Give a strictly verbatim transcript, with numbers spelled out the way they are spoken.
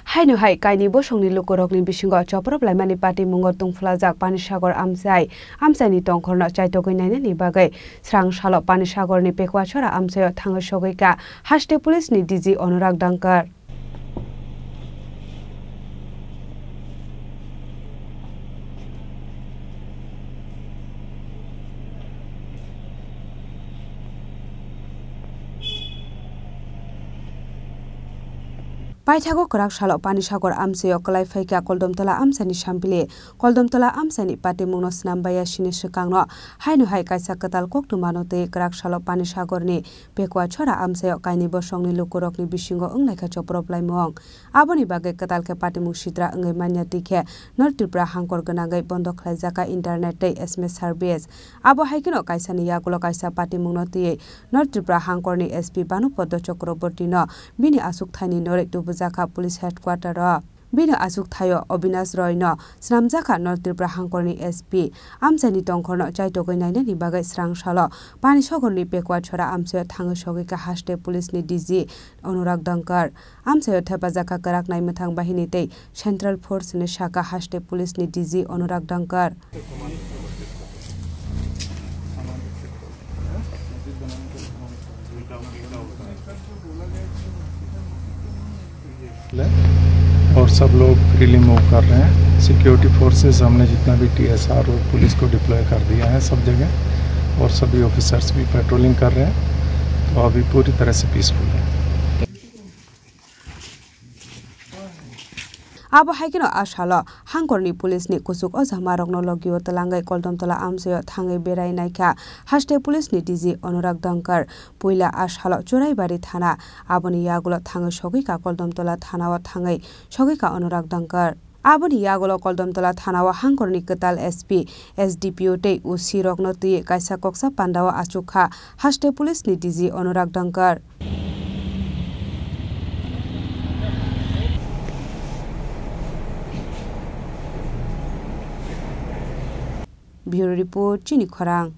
Haino hai kaini bosongni lukurokni bisingo choprop laimani patimungo tungphulajak Panisagar amchai, amchaini tongkhorno chaitogwi nainani bagwi srang salo Panisagorni Pekwa Chora amchaio thangwi sogwi kha haste police ni D G Anurag Dangkar. Paithago kwrak salo Panisagar amchaio kwlai phaikha Koldomtola amchaini sampili. Koldomtola amchaini patimungno snam baiya sini swkangno haino hai kaisa kwtal koktwmano twi kwrak salo Panisagorni Pekwa Chora amchaio kaini bosongni lukurokni bisingo wnglaikha choprop laimung. Aboni bagwi kwtal khe patimung sitra wngwi manya twi khe North Tripura hangkor gwnangwi bondo khlaijakha internet tei S M S service. Abo hai kheno kaisani yagulo kaisa patimungno twiwi North Tripura hangkorni S P Bhanupada Chakraborty no bini achuk thaini norwi tubujakha police headquarter o. Bini achuk thaio Obinash Roy no snamjakha North Tripura hangkorni S P. Amchaini tongkhorno chaitogwi nainani bagwi srang salo Panisagorni Pekwa Chora amchaio thangwi sogwi kha haste police ni D G Anurag Dangkar. Amchaio thepajakha kwrak naimwthang bahini tei Central Force ni saka haste police ni D G Anurag Dangkar. और सब लोग freely move कर रहे हैं। Security forces हमने जितना भी टीएसआर और पुलिस को डिप्लॉय कर दिया है सब जगह, और सभी ऑफिसर्स भी पेट्रोलिंग कर रहे हैं, तो अभी पूरी तरह से पीसफुल है। Abo hai kheno a salo hangkorni police ni kuchuk o jamarokno logio twlangwi Koldomtola amchaio thangwi berai naikha haste police ni D G Anurag Dangkar. Puila a salo Churaibari thana, aboni yagulo thangwi sogwi kha Koldomtola thanao thangwi sogwi kha Anurag Dangkar. Aboni yagulo Koldomtola thanao hangkorni kwtal S P, S D P O tei O C rokno twi kaisa koksa pandao achuk kha haste police ni D G Anurag Dangkar. Bureau Report, Chini Khorang.